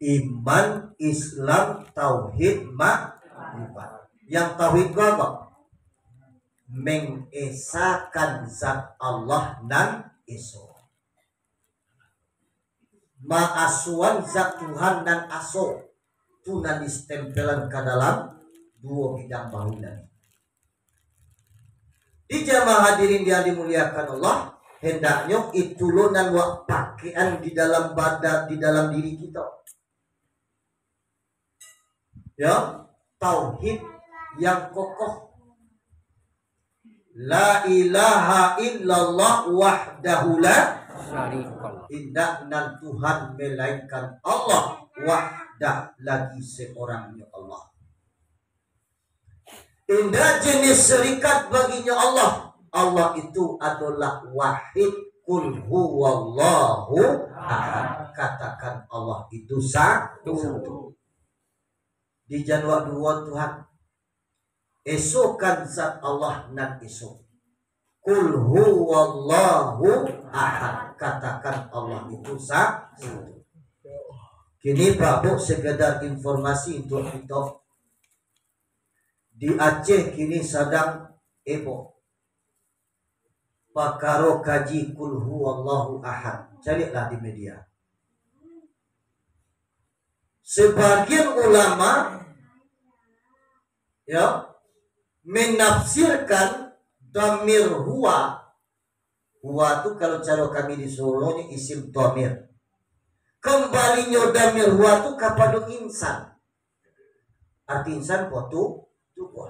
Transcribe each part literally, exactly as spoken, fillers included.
Iman, Islam, tauhid, makrifat. Yang tauhid ko apo? Mengesakan zat Allah nan esa. Maasoan zat Tuhan nan aso. Tu nan distempelan ka dalam duo bidang bahu tadi. Di jamaah hadirin yang dimuliakan Allah, hendaknyo itu lo nan wak pakean di dalam badan, di dalam diri kito. Ya, tauhid yang kokoh. La ilaha illallah wahdahu la syarikalah. Indak nan Tuhan melainkan Allah wahdah, lagi seorang-nyo Allah. Indak jenis syarikat baginyo Allah. Allah itu adolah wahid, kul huwallahu ahad. Katakan Allah itu sa-, satu. Di januak duo Tuhan. Esokan zat Allah nan eso. Kul huwallahu ahad. Katakan Allah itu sa-, satu. Kini, Pak Bu, sekedar informasi untuk kito. Di Aceh kini sadang eboh pakaro kaji kul huwallahu ahad. Caliaklah di media. Sebagian ulama, ya, menafsirkan damir huwa. Huwa tu kalau caro kami di Solo ni isim damir. Kambalinyo damir huwa tu kapado insan. Arti insan po tu, tubuh.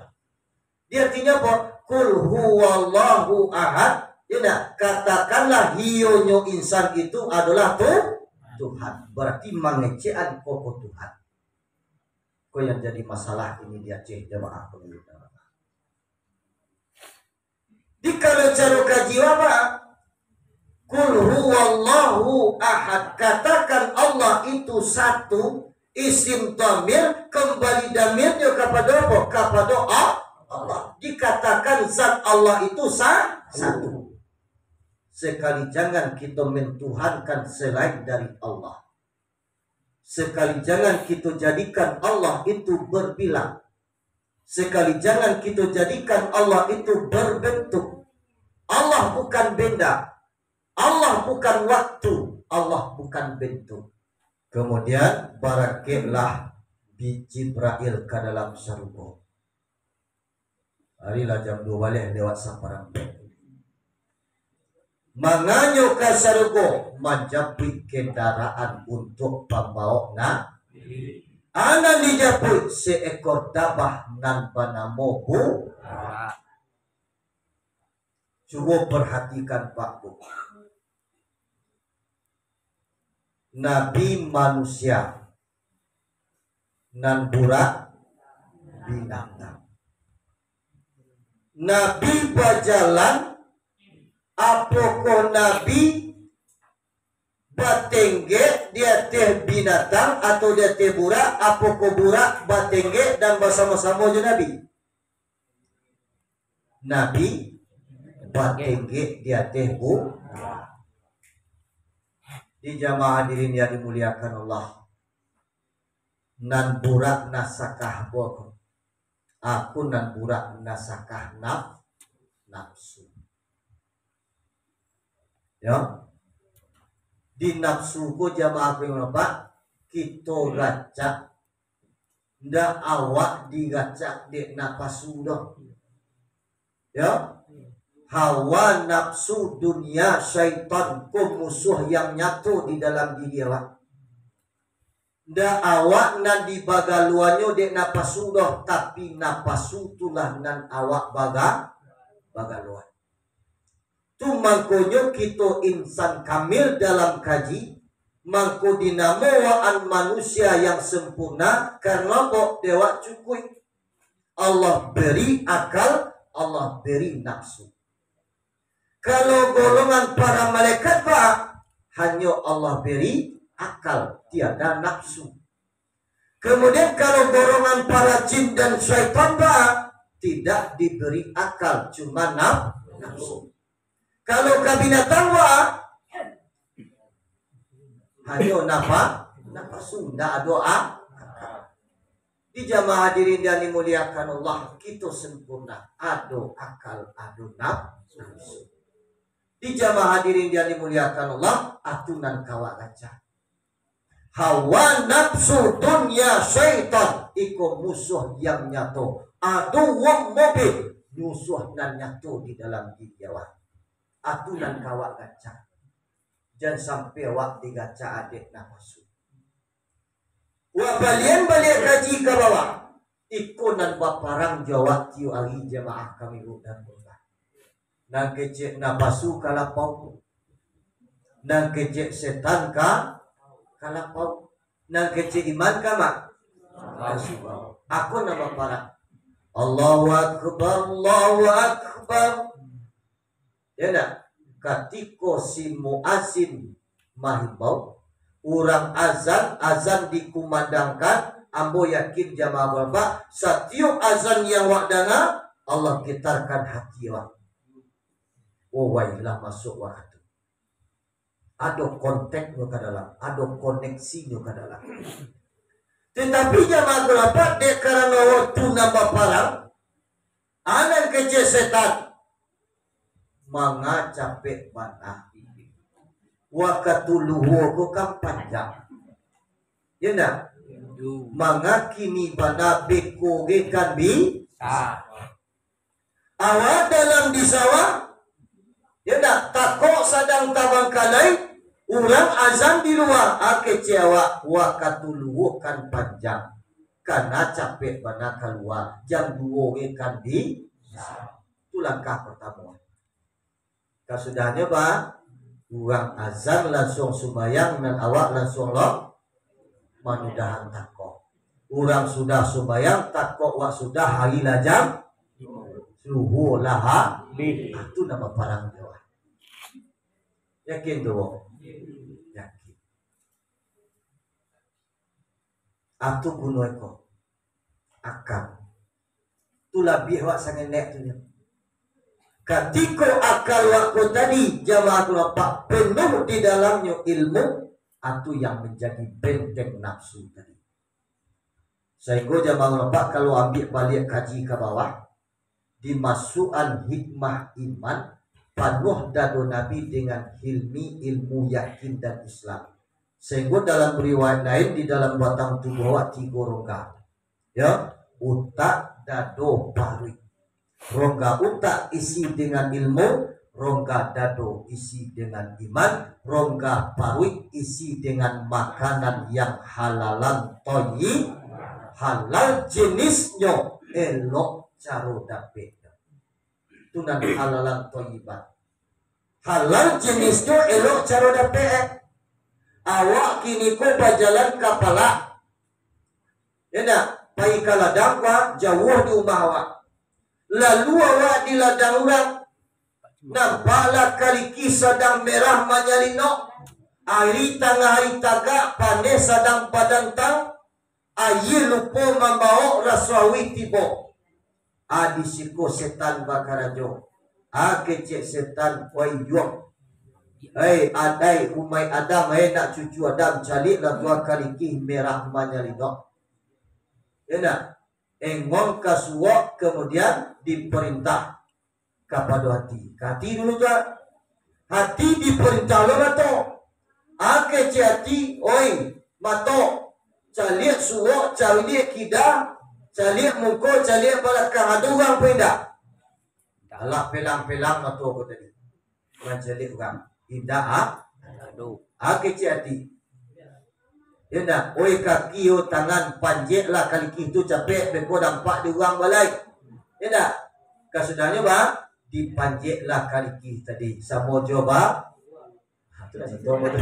Di artinyo apo? Kul huwallahu ahad. Ya ndak? Katakanlah iyonyo insan itu adolah tu-, Tuhan. Berarti mangecekan kokoh Tuhan. Ko yang jadi masalah ini di Aceh, jamaah. Di kalau caro kaji apo? Kul huwallahu ahad. Katakan Allah itu satu, isim damir, kambali damirnyo kapado apo? Kapado A-, Allah. Dikatakan zat Allah itu sa-, satu. Sekali jangan kito mentuhankan selain dari Allah. Sekali jangan kito jadikan Allah itu berbilang. Sekali jangan kito jadikan Allah itu berbentuk. Allah bukan benda. Allah bukan waktu. Allah bukan bentuk. Kemudian, barangkeklah bi-, Jibrail ka dalam sarugo. Hari lah jam duo baleh lewat saparang. Manganyo ka sarugo, manjapuik kendaraan untuk pambaok na-, anan dijapuik seekor dabah nan banamo Bu-, Cubo parhatikan, Pak, Bu. Nabi manusia, nan burak binatang. Nabi bajalan, apokoh Nabi batenggek di ateh binatang atau di ateh burak, apokoh burak batenggek dan basamo-samo jo Nabi? Nabi batenggek di ateh bu-, di jamaah hadirin yang dimuliakan Allah. Nan burak nasakah bok. Aku nan burak nasakah naf-, nafsu. Ya. Di nafsu ko jamaah ku yang nampak, kito racak. Ndak awak diracak dek napasu doh. Ya. Hawa nafsu dunia syaitan ko musuh yang nyato di dalam diri awak. Ndak awak nan dibagaluanyo dek napasu doh, tapi napasu tulah nan awak baga-, bagaluan. Tu mangkonyo kito insan kamil dalam kaji, mangko dinamo waan manusia yang sempurna, karano kok dewak cukuik. Allah beri akal, Allah beri nafsu. Kalau golongan para malaikat, Pak, hanyo Allah beri akal, tiada nafsu. Kemudian kalau golongan para jin dan syaitan, Pak, tidak diberi akal, cuma naf-, nafsu. Kalau ka binatang, Pak, hanyo napa-, Napasu, ndak ado a-, akal. Di jamaah hadirin yang dimuliakan Allah, kito sempurna. Ado akal, ado naf-, nafsu. Di jamaah hadirin yang dimuliakan Allah, atu nan kawak rancak. Hawa nafsu dunia syaitan, iko musuh yang nyato. Aduwwun mubin, musuh nan nyato di dalam diri awak. Atu nan kawak rancak. Jan sampai awak dirancak dek napasu. Wak balian baliak kaji ka bawah. Iko nan baparang jo awak tiok ari jamaah kami urang dan urang. Nan kecek napasu ka lapau. Nan kecek setan ka, ka lapau. Nan kecek iman ka ma-, ka surau. Ako nan baparang. Allahu Akbar, Allahu Akbar. Ya ndak? Katiko si muazin mahimbau, urang azan, azan dikumandangkan, ambo yakin jamaah bapak, satiok azan yang wak danga, Allah getarkan hati wak. Oh, wailah masuk wakatu. Ado kontaknyo ka dalam, ado koneksinyo ka dalam. Tetapi jamaah bapak, dek karano wakatu nan baparang, anan kecek setan, manga capek bana. Wakatu luhua ko kan panjang. Ya ndak? Manga kini bana beko ge kan bi-, awak dalam di sawah, ya ndak? Takok sadang tabangkalai, urang azan di lua, a kecek awak, wakatu luhua kan panjang. Kana capek bana kalua, jam duo ge kan di, tu langkah partamo. Kasudahnyo ba, urang azan lansuang sumbayang, nan awak lansuang lo manyudahan takok. Urang sudah sumbayang, takok wak sudah, ari lah jam, luhua lah ha-, ah, tu nan baparang jo. Yakin tu, Bang? Yakin. Atu guno iko. Akal. Tu labiah awak sangenek tu nyo. Katiko akal wak ko tadi, jamaah tu nampak penuh di dalamnyo ilmu, atu yang manjadi benteng nafsu tadi. Sahinggo jamaah tu nampak, kalau ambiak baliak kaji ka bawah, dimasuakan hikmah iman, panuah dado Nabi dengan hilmi, ilmu, yakin, dan Islam. Sahinggo dalam riwayat lain, di dalam batang tubuah awak tigo rongga. Ya, utak, dado, paruik. Rongga utak isi dengan ilmu, rongga dado isi dengan iman, rongga paruik isi dengan makanan yang halalan toyib, halal jenisnyo, elok caro dapeknyo. Tu nan halalan toyiban. Halal jenisnyo, elok caro dapek, eh. Awak kini ko bajalan ka palak. Ya ndak? Pai ka ladang, Pak, jauah di umah awak. Lalu awak di ladang urang, nampaklah kalikih sadang merah manyalinok. Ari tangah ari tagak, paneh sadang badantang. Aia lupo mambaok, raso auih tibo. A, di siko setan bakarajo. A, kecek setan, "Wai Yuang, hei adai umaik Adam, hei nak cucu Adam, caliaklah tu kalikih merah manyalinok." Ya ndak? Engon ka suok, kemudian diperintah kapado ati. Ka ati dulu tu, ah. Ati diparintah lo mato. A, kecek ati, "Oi, mato, caliak suok, caliak kida, caliak muko, caliak balakang, ado urang apo indak?" Alah, pelang-pelang mato ko tadi. Mancaliak urang. Indak, ah? Ado. A, kecek ati. Ya ndak? Oi kaki, o tangan, panjeklah kalikih tu capek, beko dampak di urang balai. Ya ndak? Kasudahnyo ba, dipanjeklah kalikih tadi. Samo jo ba, ha, tu lah satu tu.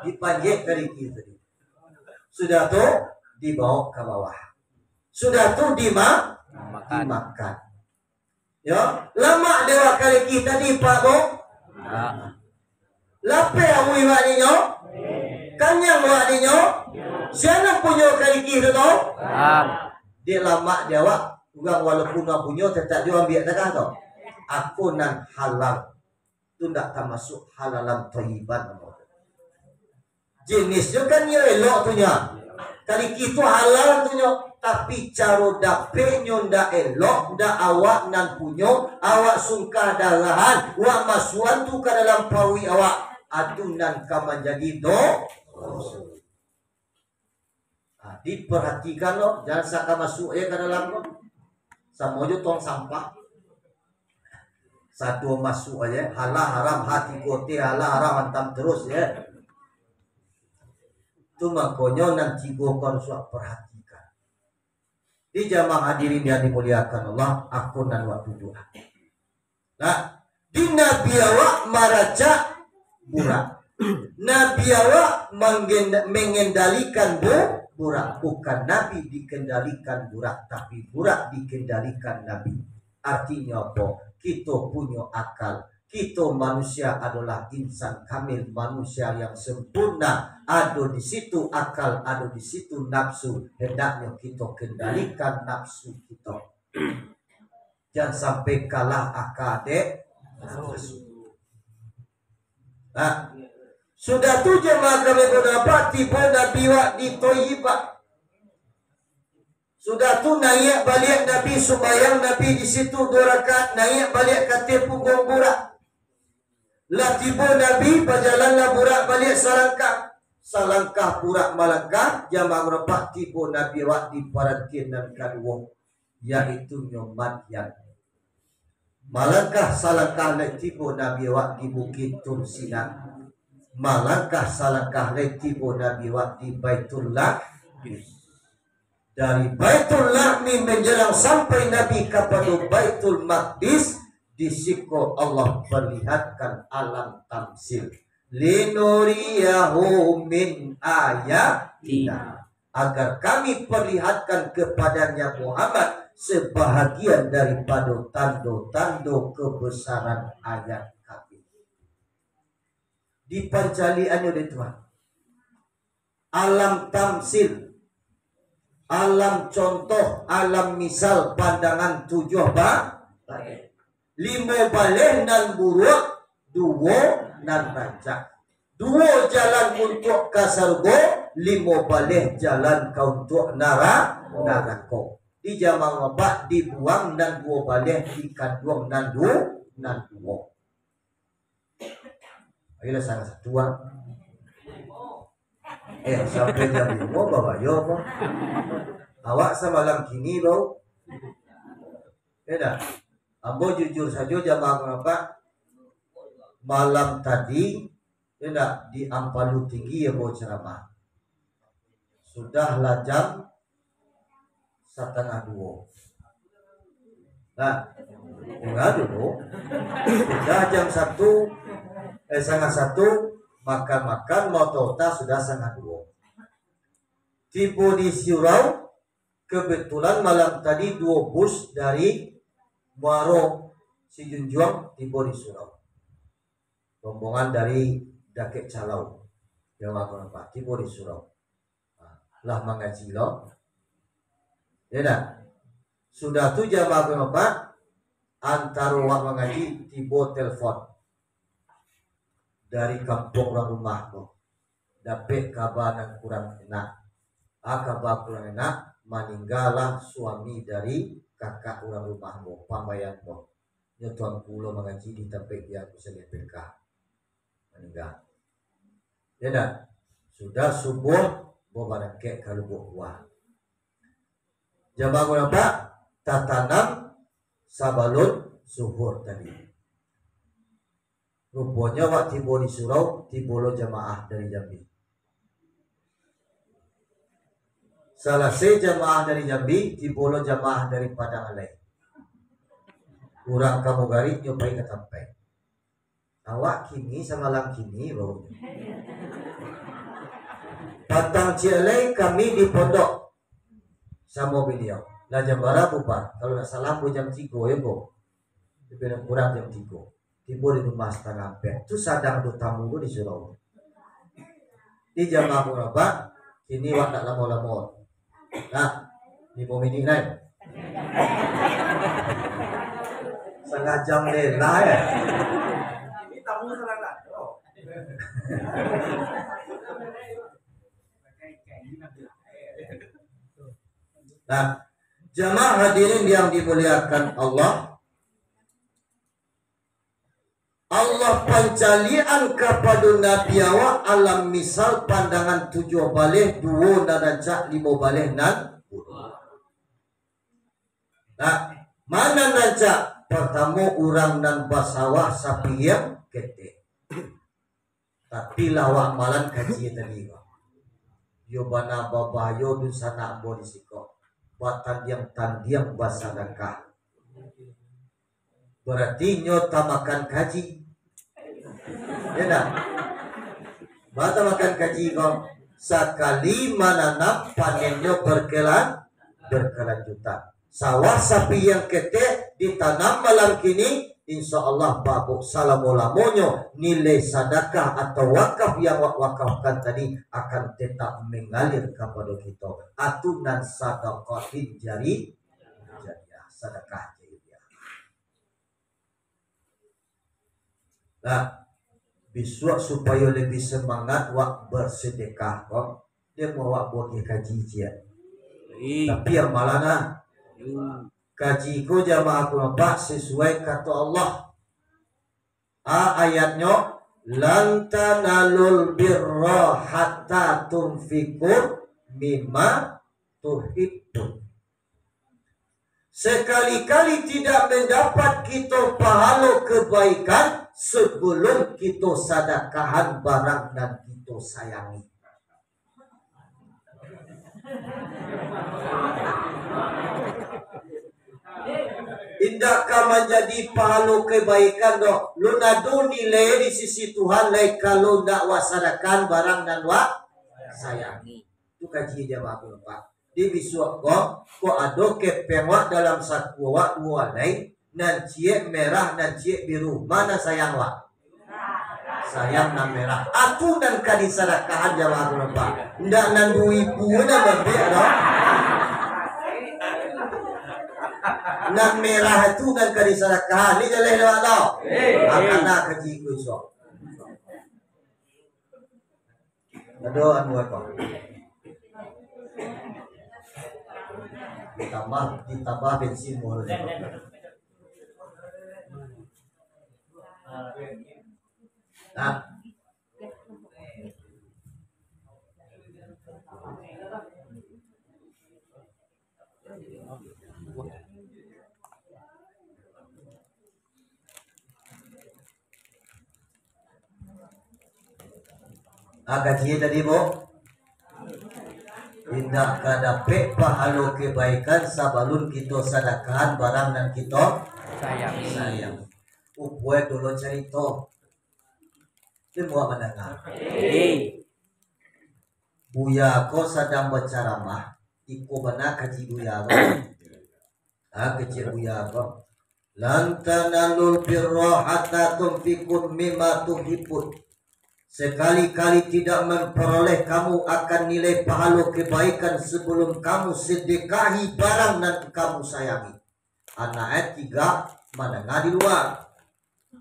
Dipanjek kalikih tadi. Sudah tu, dibaok ka bawah. Sudah tu, dima-, Makan. Dimakan. Yo, lamak dek wak kalikih tadi, Pak, Bu? Ndak. Lapeh auih wak dinyo? Kanyang wak dinyo? Sia nan punyo kalikih tu, tu? Ndak. Dek lamak di awak, urang walaupun nan punyo, tetap juo ambiak takah tu. Ako nan halal. tu ndak tamasuak halalan thayyiban. Jenisnyo kan nyo elok tu nyo. Kaliki tu halal tu nyo, tapi caro dapeknyo ndak elok, ndak awak nan punyo, awak sungkah darahan, wak masuakan tu ka dalam paruik awak, atu nan ka manjadi do-, doso. Nah, diperhatikan lo, jangan saka masuak je ka dalam lo. Samo jo tong sampah. Sado masuak aja, halal haram, hati kote halal haram, hantam terus ya. Tu makonyo nan tigo ko harus awak perhatikan. Di jamaah hadirin yang dimuliakan Allah, aku nan waktu doa. Nah, di Nabi awak maracak burak. Nabi awak manggen-, mengendalikan bu-, burak. Bukan Nabi dikendalikan burak, tapi burak dikendalikan Nabi. Artinyo apo? Kito punyo akal. Kito manusia adolah insan kamil, manusia yang sempurna. Ado di situ akal, ado di situ nafsu. Hendaknyo kito kendalikan nafsu kito. Jan sampai kalah aka dek nafsu. Nah, sudah tu jamaah kami, Bapak, tibo Nabi wak di Thayyibah. Sudah tu naiak baliak Nabi, sumbayang Nabi di situ duo rakaat, naiak baliak ka ateh pungguang burak. Lah tibo Nabi, bajalanlah burak baliak salangkah. Salangkah burak malangkah, jamaah Bapak, tibo Nabi wak di parantian nan kaduo, yaitu nyo Madyan. Malangkah salangkah lai tibo Nabi wak di Bukik Tursina. Malangkah salangkah lai tibo Nabi wak di Baitul Lahmi. Dari Baitul Lahmi manjalang sampai Nabi kapado Baitul Maqdis, di siko Allah perlihatkan alam tamsil. Linuriyahu min ayatina. Agar kami perlihatkan kepadanya Muhammad sebahagian daripado tando-tando kebesaran ayat kami. Dipancaliaknyo dek Tuhan. Alam tamsil, alam contoh, alam misal, pandangan tujuah ba-, limo baleh nan buruak, duo nan rancak. Duo jalan untuak ka sarugo, limo baleh jalan ka untuak nara-, narako. Di jamaah Bapak dibuang nan duo baleh, dikanduang nan du-, nan duo. Ayolah, salah satu, ah. Eh, sampai jam limo babayo ko. Awak samalam kini, bau. Ya dah. Ambo jujur sajo, jamaah Bapak. Malam tadi, ya dah, di Ampalu Tinggi ambo ceramah. Sudahlah jam satangah duo. Nah, tingga dulu. Sudah jam satu, eh, satangah satu, makan-makan, mau tota sudah satangah duo. Tibo di surau, kebetulan malam tadi duo bus dari Muaro Sijunjuang tibo di surau. Rombongan dari Dakek Calau, jamaah Bapak, tibo di surau. Lah mangaji lo. Ya dah. Sudah tu jamaah Bapak, antaro wak mangaji, tibo telepon dari kampuang urang rumah tu. Dapek kaba nan kurang enak. Ah, kaba kurang enak, maninggalah suami dari kakak urang rumah tu, pambayang tu. Nyo tuangku lo mangaji di tampek dia, aku saliah P K. Maningga. Ya dah. Sudah subuh, babarangkek ka Lubuak Buah. Jamaah Bapak, tatanam sabalun suhur tadi. Ruponyo, wak tibo di surau, tibo lo jamaah dari Jambi. Salasai jamaah dari Jambi, tibo lo jamaah dari Padang Alai. Urang ka mugarik nyo pai ka tampek. Awak kini, samalam kini, bau. Patang ciek lai kami di pondok samo baliau. Lah jam bara bubar? Kalau ndak salah, ambo jam tigo, ya, Bo? Lebih kurang jam tigo. Tibo di rumah satangah ampek. Tu sadang ado tamu tu di surau. Di jamaah Bapak, kini wak ndak lamo-lamo. Nah, limo minik lai. Satangah jam lela, ya. Nah, jamaah hadirin yang dimuliakan Allah, Allah pancaliakan kapado Nabi awak alam misal pandangan tujuah baleh, duo nan rancak, limo baleh nan buruak. Nah, ma nan rancak? Partamo, urang nan basawah sapiriang ketek. Tapi lah awak malan kaji tadi ko. Yo bana babahayo dunsanak ambo di siko. Batandiang-tandiang basadakah. Barati inyo tamakan kaji. Ya ndak? Ba tamakan kaji ko. Sakali mananam, panennyo berkelan-, berkelanjutan. Sawah sapiriang ketek ditanam malam kini, insya Allah babuk salamo-lamonyo nilai sadakah atau wakaf yang wak wakafkan tadi akan tetap mengalir kapado kito. Atu nan sadakah jari-, jariah, sadakah jariah. Nah, bisuak supayo lebih semangat wak bersedekah ko, dia mau wak buat kaji ciek. Tapi amalan ah. Kaji ko jamaah aku nampak sesuai kato Allah. A, ayatnyo, "Lan tanalul birra hatta tunfiqu mimma tuhibbun." Sekali-kali tidak mendapat kito pahalo kebaikan sebelum kito sadakahan barang nan kito sayangi. Indak ka manjadi pahalo kebaikan doh. Lun ado nilai di sisi Tuhan lai kalau ndak wak sadakahan barang nan wak sayangi. Tu kaji jamaah aku nampak. Di bisuak ko, kok ado kepeng wak dalam saku wak duo alai, nan ciek merah, nan ciek biru. Ma nan sayang wak? Sayang nan merah. Atu nan ka disadakahan jamaah aku nampak. Ndak nan duo ribu nan bambiak doh. Nan merah tu nan ka disadakahan. Ni jaleh lewat tau. Akana kaji ku isuak. Ado anu apa? Ditambah, ditambah bensin mulu. Nah. Ah, kaji tadi, Bu. Indak ka dapek pahalo kebaikan sabalun kito sadakahan barang nan kito sayangi. Sayang. Upuai dulu carito. Dia buat mandanga. Buya ko sadang bacaramah. Iko bana kaji buya ko. Ah, kaji buya ko. "Lan tanalul birra hatta tunfiqu mimma tuhibbun." Sekali-kali tidak memperoleh kamu akan nilai pahalo kebaikan sebelum kamu sedekahi barang nan kamu sayangi. Anak ayat tiga mandanga di lua.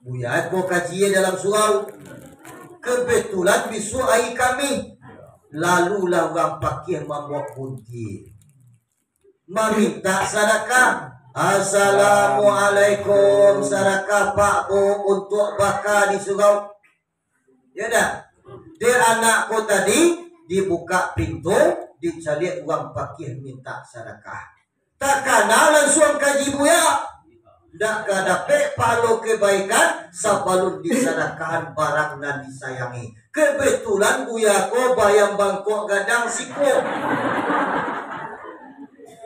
Buya ko kaji dalam surau. Kebetulan bisuak ari Kamih. Lalulah urang pakiah mambuek guntie. Mamintak sadakah. "Assalamualaikum, sadakah Pak Bu untuk baka di surau." Ya dah. Dek anak ko tadi, dibukak pintu, dicaliak urang pakiah mintak sadakah. Takana lansuang kaji buya. Ndak ka dapek pahalo kebaikan sabalun disadakahan barang nan disayangi. Kebetulan buya ko bayam bangkok gadang siko.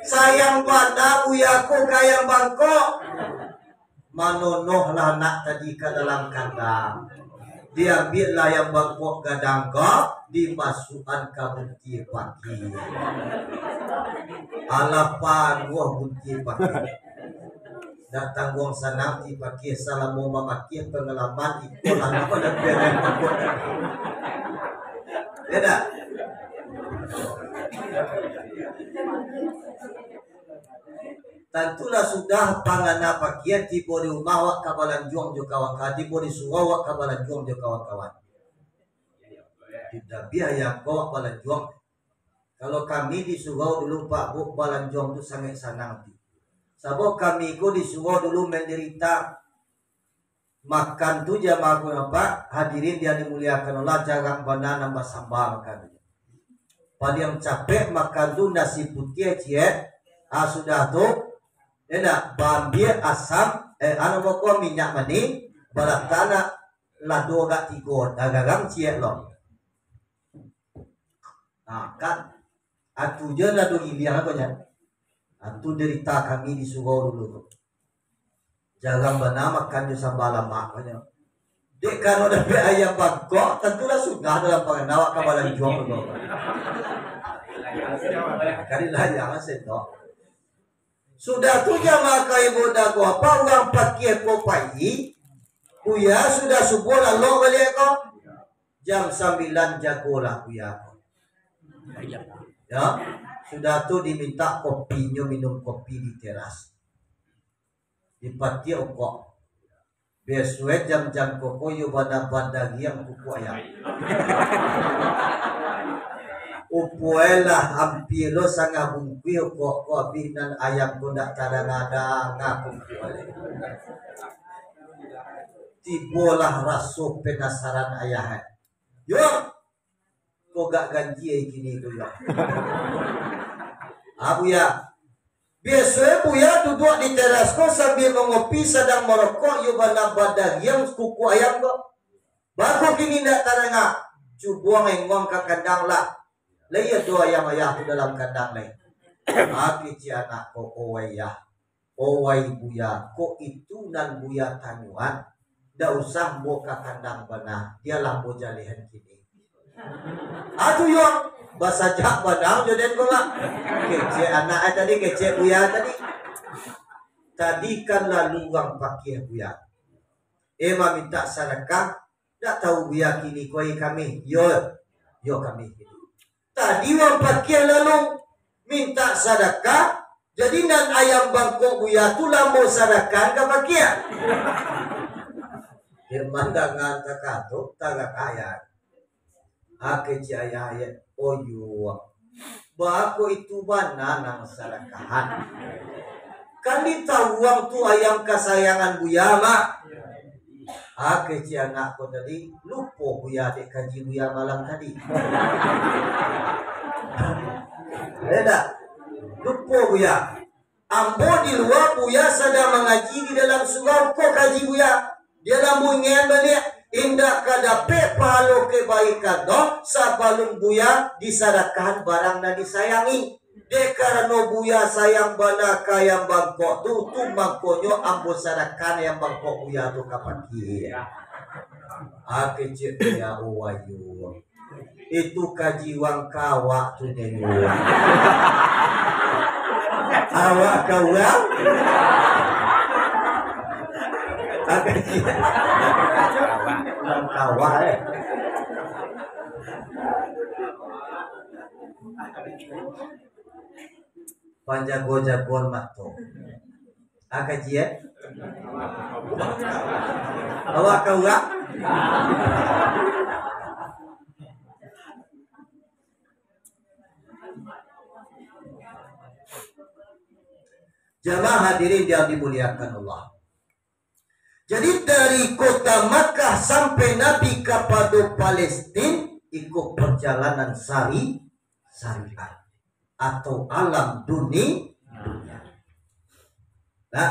Sayang bana buya ko ka ayam bangkok. Manonohlah anak tadi ka dalam kandang. Diambiaklah ayam bangkok gadang ko, dimasuakan ka buntiang pakiah. Alah panuah buntiang pakiah. Ndak tangguang sanang ti pakiah salamo mamakiah pangalaman iko lah namo dah biaran mangko. Ya dah? Tantulah sudah pangana pakiah tibo di rumah awak ka balanjuang jo kawan-kawan, tibo di surau awak ka balanjuang jo kawan-kawan. Tapi ayah ko balanjuang. Kalau kami di surau dulu, Pak, Bu, balanjuang tu sangaik sanang tu. Sabab kami ko di surau dulu mandarita. Makan tu jamaah ko, Pak, hadirin yang dimuliakan Allah, jarang bana nan basamba makan tu. Paliang capek makan tu nasi putiah ciek, ah, sudah tu, enak, baambiak asam, eh, anu bako minyak manih, balatanak lado agak tigo, dagarang ciek lo. Nah, kan, atu je lado giliang apo nyo. Atu derita kami di surau dulu tu. Jarang bana makan jo samba lamak, katonyo. Dek karano dapek ayam bangkok, tantulah sudah dalam pangan awak ka balanjuang tu. Kali lah jangan sendok. Sudah tu jamaah ka ibu dago apa urang pakia ko pai, Buya sudah subuh lalok baliak ko. Jam sambilan jagolah Buya ko. Ya, sudah tu diminta kopi, nyo minum kopi di teras. Dipatiak ukok. Biaso e jam-jam koko yo bana badagiang kuku ayam. Upuai lah ampia lo sangah bungkuih ukok ko abih nan ayam ko ndak tadanga-danga kuku ayam. Tibolah raso penasaran ayah e. Yo, Ko gak ganjia kini tu yo. Ah, Buya. Biaso e Buya duduak di teras ko sambia mangopi, sadang marokok, yo bana badagiang kuku ayam ko. Baa kini ndak tadanga? Cubo angok ka kandang lah. Lai ado ayam ayah tu dalam kandang lai. Ah, kecek anak ko, "Owai yah." "Owai Buya, kok itu nan Buya tanyoan? Ndak usah ambo ka kandang bana, bialah ambo jalehan kini." Atu yo, basajak bana jo den ko lah. Kecek anak ai tadi, kecek Buya tadi. Tadi kan lalu urang pakia Buya. Eh, mamintak sadakah, ndak tahu Buya kini ko ai kami. Yo, yo kami kini. Tadi urang pakia lalu mintak sadakah, jadi nan ayam bangkok Buya tu lah ambo sadakahan ka pakia. Dek mandanga kaka tu, tagak ayat. Ah, kecek ayah ayat, "Oh yo, baa kok itu bana nan sadakahan? Kan ditahu urang tu ayam kasayangan Buya, Mak." Ah, kecek anak ko tadi, lupo Buya dek kaji Buya malam tadi. Yo ndak? Lupo Buya. Ambo di lua, Buya sadang mangaji di dalam surau, ko kaji Buya. Di dalam bunyian baliak, indak ka dapek pahalo kebaikan doh, sabalun Buya disadakahan barang nan disayangi. Dek karano Buya sayang bana ka ayam bangkok tu, tu mangkonyo ambo sadakahan ayam bangkok Buya tu ka pakia. Ah, kecek Buya, "Oh, ayo. Itu kaji urang ka awak tu, nyo." Awak ka urang? Ah, kaji urang ka awak, eh. Panjago-jagoan mato. Ah, kaji, eh? Awak ka urang? Jamaah hadirin yang dimuliakan Allah. Jadi, dari kota Makkah sampai Nabi kapado Palestin, iko perjalanan sari-, sarian atau alam duni-, dunia. Nah,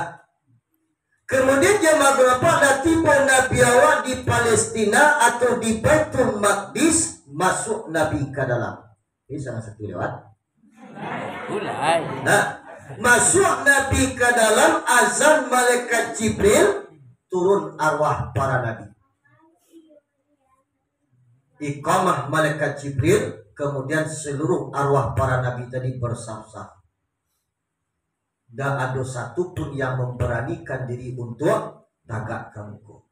kemudian jamaah gerapak lah tibo Nabi awak di Palestina atau di Baitul Maqdis, masuk Nabi ka dalam. Ini salah satu lewat. Mulai. Nah, masuk Nabi ka dalam, azan malaikat Jibril, turun arwah para nabi. Iqamah malaikat Jibril, kemudian seluruh arwah para nabi tadi bersaf-saf. Ndak ado satu pun yang memberanikan diri untuak tagak ka muko.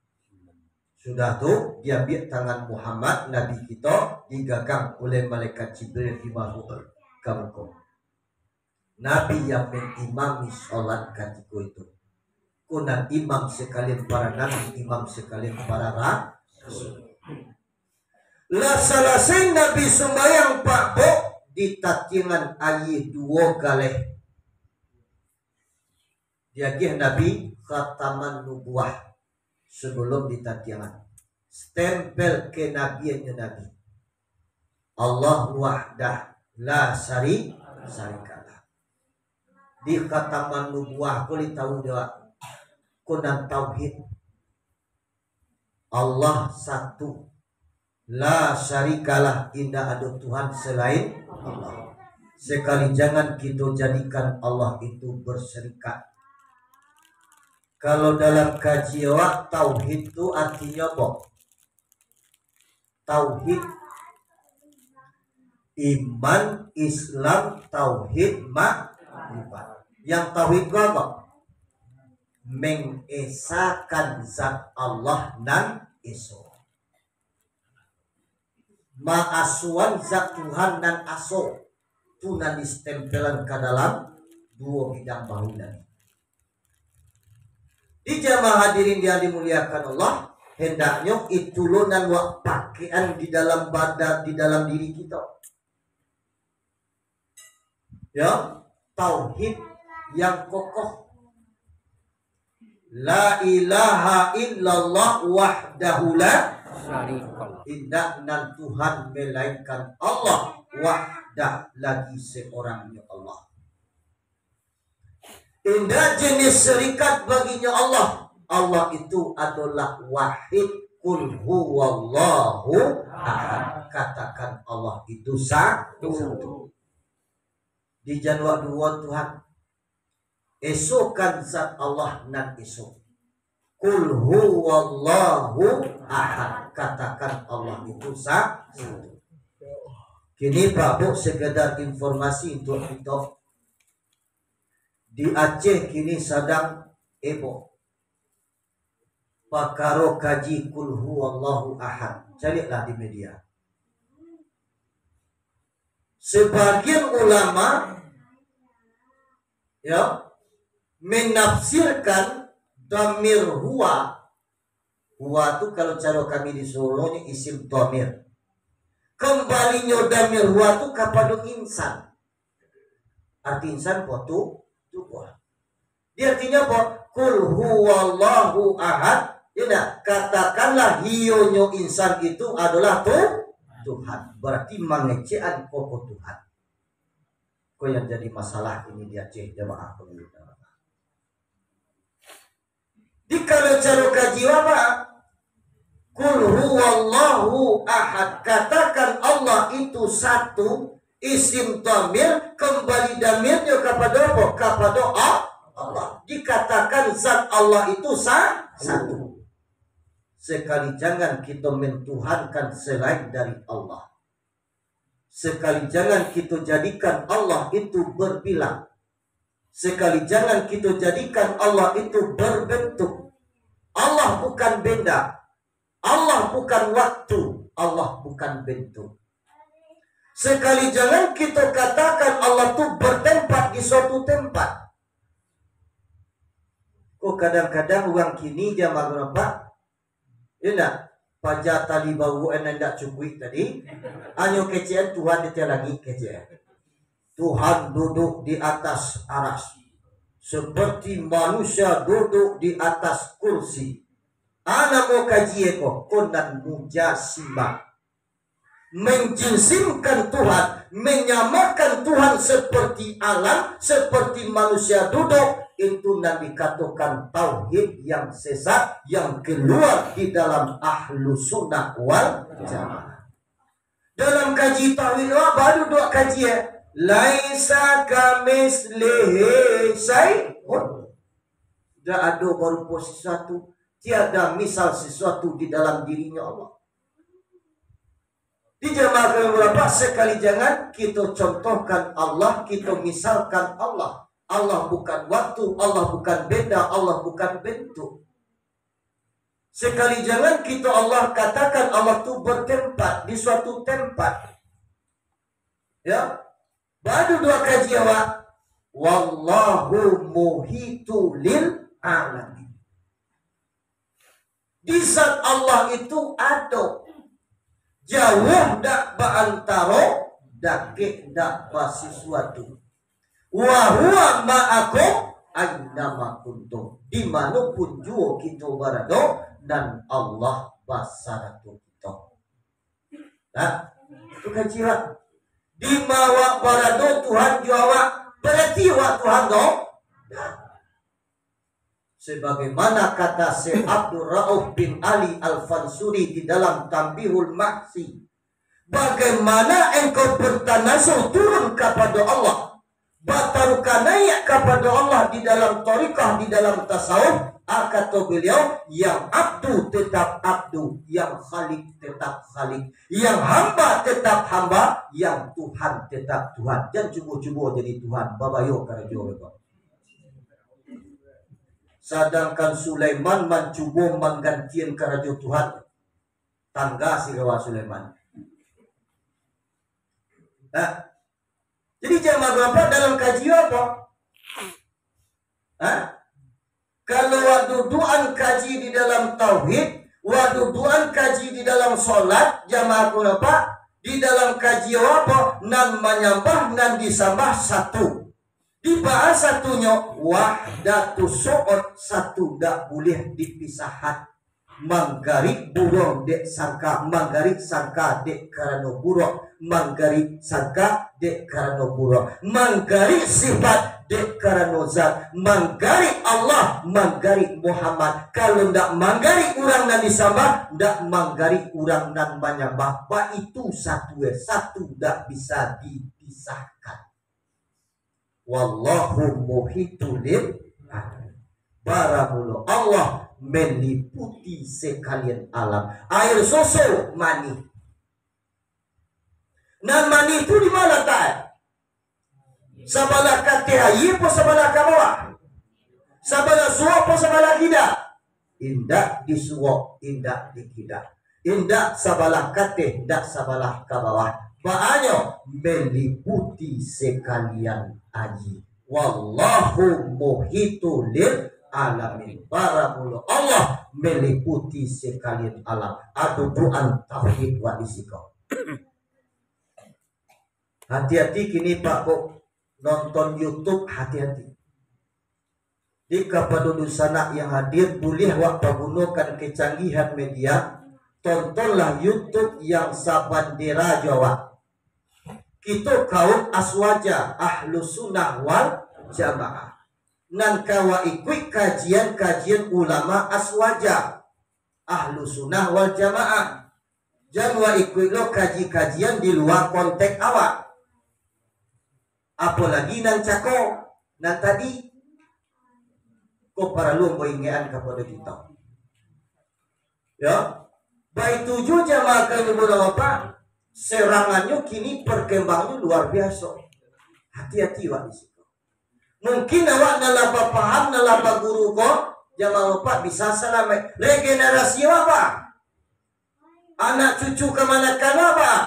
Sudah tu, diambiak tangan Muhammad, Nabi kito, digagang oleh malaikat Jibril dibawa ka muko. Nabi yang mengimami sholat katiko itu. Ko nan imam sekalian para nabi, imam sekalian para ra-, rasul. Lah salasai Nabi sumbayang, Pak, bok, ditatiangan aia duo galeh. Diagiah Nabi khataman nubuah sabalum ditatiangan. Stempel kenabiannyo Nabi. Allah wahdah la syari-, syarikalah. Di khataman nubuah ko ditau jo, ko nan tauhid. Allah satu. La syarikalah, indak ado Tuhan selain Allah. Sekali jangan kito jadikan Allah itu berserikat. Kalau dalam kaji awak, tauhid tu artinyo apo? Tauhid iman, Islam, tauhid makrifat. Yang tauhid ko apo? Mengesakan zat Allah nan eso. Maasoan zat Tuhan nan aso, tu nan distempelan ka dalam duo bidang bahu tadi. Di jamaah hadirin yang dimuliakan Allah, hendaknyo itu lo nan wak pakekan di dalam badan, di dalam diri kito. Ya, tauhid yang kokoh. La ilaha illallah wahdahu la syarikalah. Indak nan Tuhan melainkan Allah, wahdah, lagi seorang-nyo Allah. Indak jenis serikat baginyo Allah. Allah itu adolah wahid, kul huwallahu ahad. Katakan Allah itu sa-, satu. Di januak duo Tuhan. Esokan zat Allah nan eso. Kul huwallahu ahad. Katakan Allah itu sa-, satu. Kini, Pak, Bu, sekedar informasi untuk kito. Di Aceh kini sadang eboh pakaro kaji kul huwallahu ahad. Caliaklah di media. Sebagian ulama, ya, menafsirkan damir huwa. Huwa tu kalau caro kami di Solo ni isim damir. Kembalinyo damir huwa tu kapado insan. Arti insan po tu, tubuh. Di artinyo apo? Kul huwallahu ahad. Ya ndak? Katakanlah, iyonyo insan itu adolah tu-, Tuhan. Berarti mangecekan koko Tuhan. Ko yang jadi masalah ini di Aceh, jamaah pengikut. Di kalau caro kaji apo? Kul huwallahu ahad. Katakan Allah itu satu, isim damir, kembali damirnyo kapado apo? Kapado A-, Allah. Dikatakan zat Allah itu sa-, satu. Sekali jangan kito mentuhankan selain dari Allah. Sekali jangan kito jadikan Allah itu berbilang. Sekali jangan kito jadikan Allah itu berbentuk. Allah bukan benda. Allah bukan waktu. Allah bukan bentuk. Sekali jangan kito katakan Allah tu bertempat di suatu tempat. Ko kadang-kadang urang kini jamaah, Pak, Indak, paja tali baruak nan indak cukuik tadi, hanyo kecekan Tuhan di ateh langik kecekan. Tuhan duduk di atas aras, seperti manusia duduk di atas kursi. A namo kaji ko, ko nan mujasimah. Menjisimkan Tuhan, menyamakan Tuhan seperti alam, seperti manusia duduk, itu nan dikatokan tauhid yang sesat, yang keluar di dalam Ahlus Sunnah wal Jamaah. Dalam kaji tauhid, wah, baru duo kaji, eh. Laisa kamitslihi syai'un. Tidak ada berupa sesuatu, tiada misal sesuatu di dalam dirinya Allah. Di jamaah kami berapa sekali jangan kito contohkan Allah, kito misalkan Allah. Allah bukan waktu, Allah bukan benda, Allah bukan bentuk. Sekali jangan kito Allah katakan Allah tu bertempat di suatu tempat. Ya, baru duo kaji awak. Wallahu muhitu lil alamin. Di zat Allah itu ado. Jauah dak baantaro, dakek dak basusuatu. Wa huwa ma'akum aina ma kuntum. Di mano pun juo kito barado, nan Allah basarato kito. Nah, itu kaji lah. Di ma awak barado, Tuhan jo awak. Barati awak Tuhan tu. Nah. Sebagaimana kata Syekh Abdul Rauf bin Ali Al-Fansuri di dalam Tanbihul Mahsi, "Bagaimana engkau bertanazul turun kepada Allah, bataruka naiak kepada Allah di dalam tarikah, di dalam tasawuf?" Ah, kato beliau, "Yang abdu tetap abdu, yang khalik tetap khalik, yang hamba tetap hamba, yang Tuhan tetap Tuhan." Jan cubo-cubo jadi Tuhan, babayo karajo beko. Sadangkan Sulaiman mancubo manggantian karajo Tuhan. Tangga sirawa Sulaiman. Nah, jadi jamaah bapak dalam kaji apa? Hah? Kalau wak dudukan kaji di dalam tauhid, wak dudukan kaji di dalam solat, jamaah bapak, di dalam kaji apa? Nan manyambah, nan disambah satu. Di baa satunyo, wahdatus su'ud, satu dak buliah dipisahan. Manggarik buruang dek sangka, manggarik sangka dek karano buruang, manggarik sangka dek karano buruang, manggarik sifat dek karano zat, manggarik Allah, manggarik Muhammad. Kalau ndak manggarik urang nan disambah, ndak manggarik urang nan manyambah. Baitu satu, eh, satu dak bisa dipisahkan. Wallahu muhitun lil alamin. Baramulo Allah meliputi sekalian alam. Air susu manih. Nan manih tu di ma latak? Sabalah kateh aia po sabalah ka bawah? Sabalah suok po sabalah kida? Indak di suok, indak di kida. Indak sabalah kateh, indak sabalah ka bawah. Baanyo meliputi sekalian aia. Wallahu muhitun lil alamin. Baramulo Allah meliputi sekalian alam. Adudukan tauhid wak di siko. Hati-hati kini, Pak, kok nonton YouTube, hati-hati. Di kapado dunsanak yang hadir, buliah wak pagunokan kecanggihan media, tontonlah YouTube yang sabandera jo awak. Kito kaum Aswaja, Ahlu Sunnah wal Jamaah. Nan ka wak ikuik kajian-kajian ulama Aswaja, Ahlu Sunnah wal Jamaah. Jan wak ikuik lo kaji-kajian di lua konteks awak. Apolagi nan cako, nan tadi, ko paralu ambo ingekan kapado kito. Yo, baitu juo jamaah kami muda Bapak, serangannyo kini perkembangnyo luar biaso. Hati-hati wak di siko. Mungkin awak nan lah bapaham, nan lah baguru ko, jamaah Bapak bisa salamaik. Regenerasi awak, Pak. Anak cucu kamanakan awak, Pak.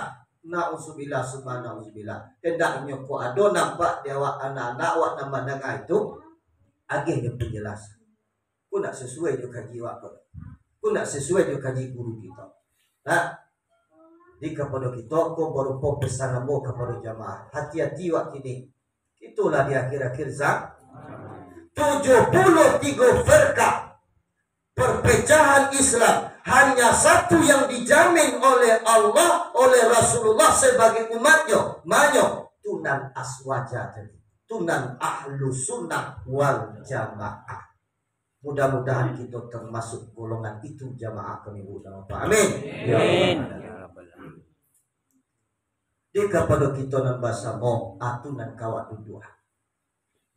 Nauzubillah, summa nauzubillah. Hendaknyo ko ado nampak di awak anak-anak awak nan mandanga itu, agiahnyo penjelasan. Ko ndak sasuai jo kaji awak ko. Ko ndak sasuai jo kaji guru kito. Nah, di kapado kito ko barupo pesan ambo kapado jamaah. Hati-hati wak kini. Itulah di akhir-akhir zaman. Tujuh puluh tiga firqah perpecahan Islam, hanya satu yang dijamin oleh Allah, oleh Rasulullah sebagai umatnya. Manyo? Tunan Aswaja tadi. Tunan Ahlu Sunnah wal Jamaah. Mudah-mudahan kita termasuk golongan itu, jamaah kami muda Bapak. Amin. Ya Amin. Rabbal Alamin. Di kapado kito nan basamo, atu nan kawak duduak.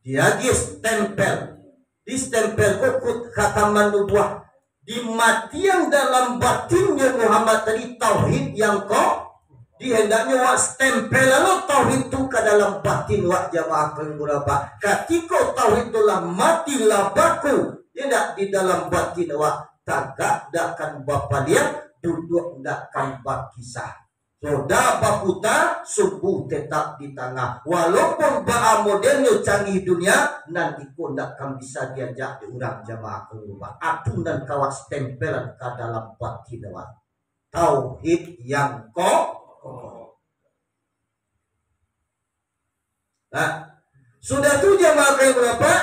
Diagiah stempel. Di stempel ko kut khataman nubuah. Dimatian dalam batinnyo Muhammad tadi tauhid yang ko, dihendaknyo wak stempel alo tauhid tu ka dalam batin wak jamaah kalian murabak. Katiko tauhid tu lah mati, lah baku, indak di dalam batin wak, tagak dak akan bapaliang, duduak dak akan bakisah. Roda baputa, sumbu tetap di tangah. Walaupun baa modelnyo canggih dunia, nan iko ndak kan bisa dianjak dek urang jamaah kalian murabak. Atu nan kawak stempelan ka dalam batin awak. tauhid yang ko-, kokoh. Nah, sudah tu jamaah kami berapa?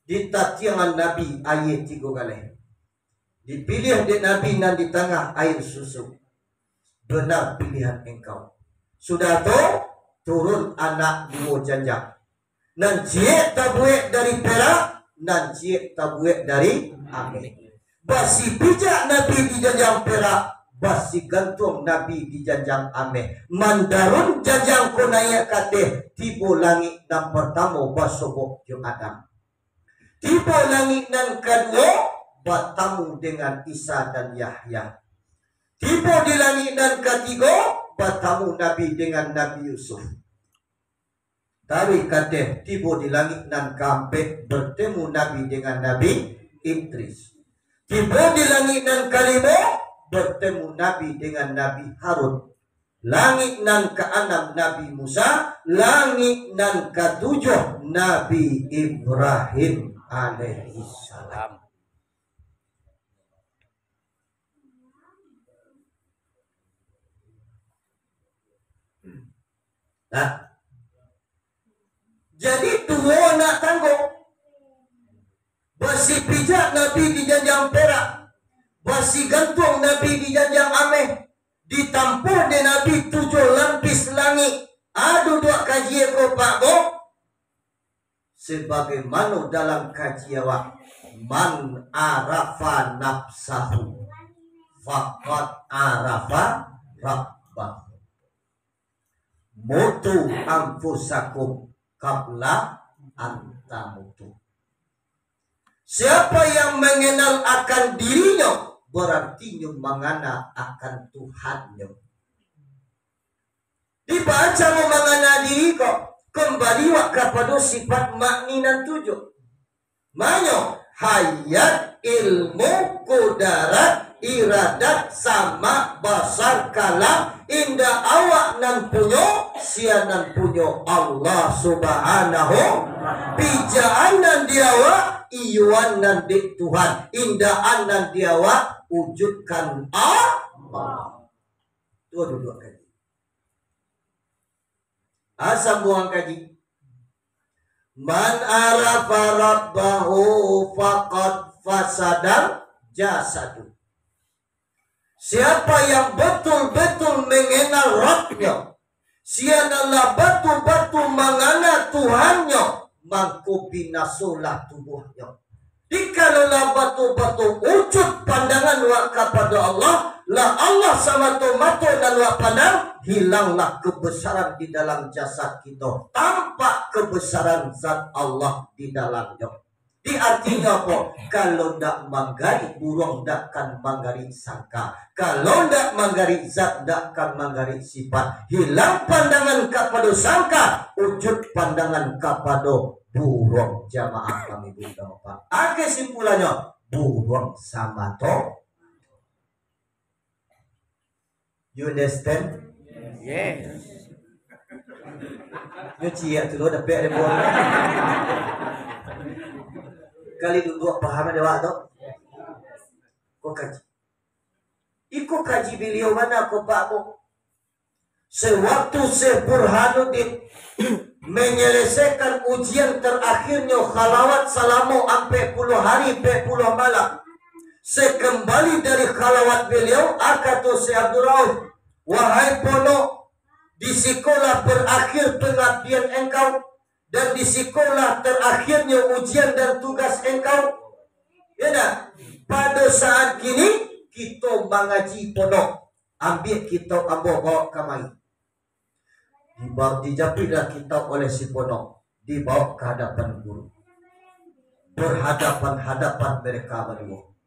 Ditatiangan Nabi aia tigo galeh. Dipiliah dek Nabi nan di tangah aia susu. Benar pilihan engkau. Sudah tu, turun anak duo janjang. Nan ciek tabuek dari perak, nan ciek tabuek dari ameh. Basipijak Nabi di janjang perak, basigantuang Nabi di janjang ameh. Mandarun janjang ko naiak ka ateh, tibo langik nan partamo basobok jo Adam. Tibo langik nan kaduo, batamu dengan Isa dan Yahya. Tibo di langik nan katigo, batamu Nabi dengan Nabi Yusuf. Taruih ka ateh, tibo di langik nan kaampek, bertemu Nabi dengan Nabi Idris. Tibo di langik nan kalimo, bertemu Nabi dengan Nabi Harun. Langik nan kaanam Nabi Musa, langik nan katujuah Nabi Ibrahim alaihissalam. Nah, jadi duo anak tanggo. Basipijak Nabi di janjang perak, basigantuang Nabi di janjang ameh, ditampuah dek Nabi tujuah lapis langik. Ado duduak kaji ko, Pak, Bo? Sebagaimana dalam kaji awak, "Man arafa nafsahu, faqad arafa rabbahu." "Mutu anfusakum qabla an tamutu." Siapa yang mengenal akan dirinyo, berarti nyo mangana akan Tuhannyo. Dibaco mangana diri ko, kembali wak kapado sifat makni nan tujuah. Manyo, hayat, ilmu, kudarat, iradat, samak, basar, kalam, indak awak nan punyo, sia nan punyo Allah Subhanahu. Pijaan nan di awak, iyoan nan dek Tuhan, indaan nan di awak, wujudkan Allah. Tu duduak kaji. Ah, sambuang kaji. "Man arafa rabbahu faqad fasadal jasadu." Siapa yang betul-betul mengenal Rabbnya, sia nan lah batul-batul mangana Tuhannyo, mangko binasolah tubuahnyo. Jikalau lah batul-batul wujud pandangan wak kapado Allah, lah Allah samato-mato nan wak pandang, hilanglah kebesaran di dalam jasad kito, tampak kebesaran zat Allah di dalamnyo. Di artinyo apo? Kalau ndak manggarik buruang, ndak kan manggarik sangka. Kalau ndak manggarik zat, ndak kan manggarik sifat. Hilang pandangan kapado sangka, wujud pandangan kapado buruang, jamaah kami bunda bapak. Kesimpulannya, buruang samato. You understand? Yes. Nyo ciek tu lo dapek dari buruang. Kali duduak paham dek awak tu. Ko kaji. Iko kaji baliau bana ko, Pak, ko. Sewaktu Syekh Burhanuddin menyelesaikan ujian terakhirnyo khalawat salamo ampek puluah hari, ampek puluah malam, sekembali dari khalawat baliau, a kato Syekh Abdul Rauf, "Wahai ponok, di sikolah berakhir pengabdian engkau, dan di sikolah terakhirnyo ujian dan tugas engkau." Ya ndak? Pado saat kini, kito mangaji ponok. Ambiak kitab ambo bawa kamari. Diba-, dijapuiklah kitab oleh si ponok, dibawa ka hadapan guru. Berhadapan-hadapan mereka baduo.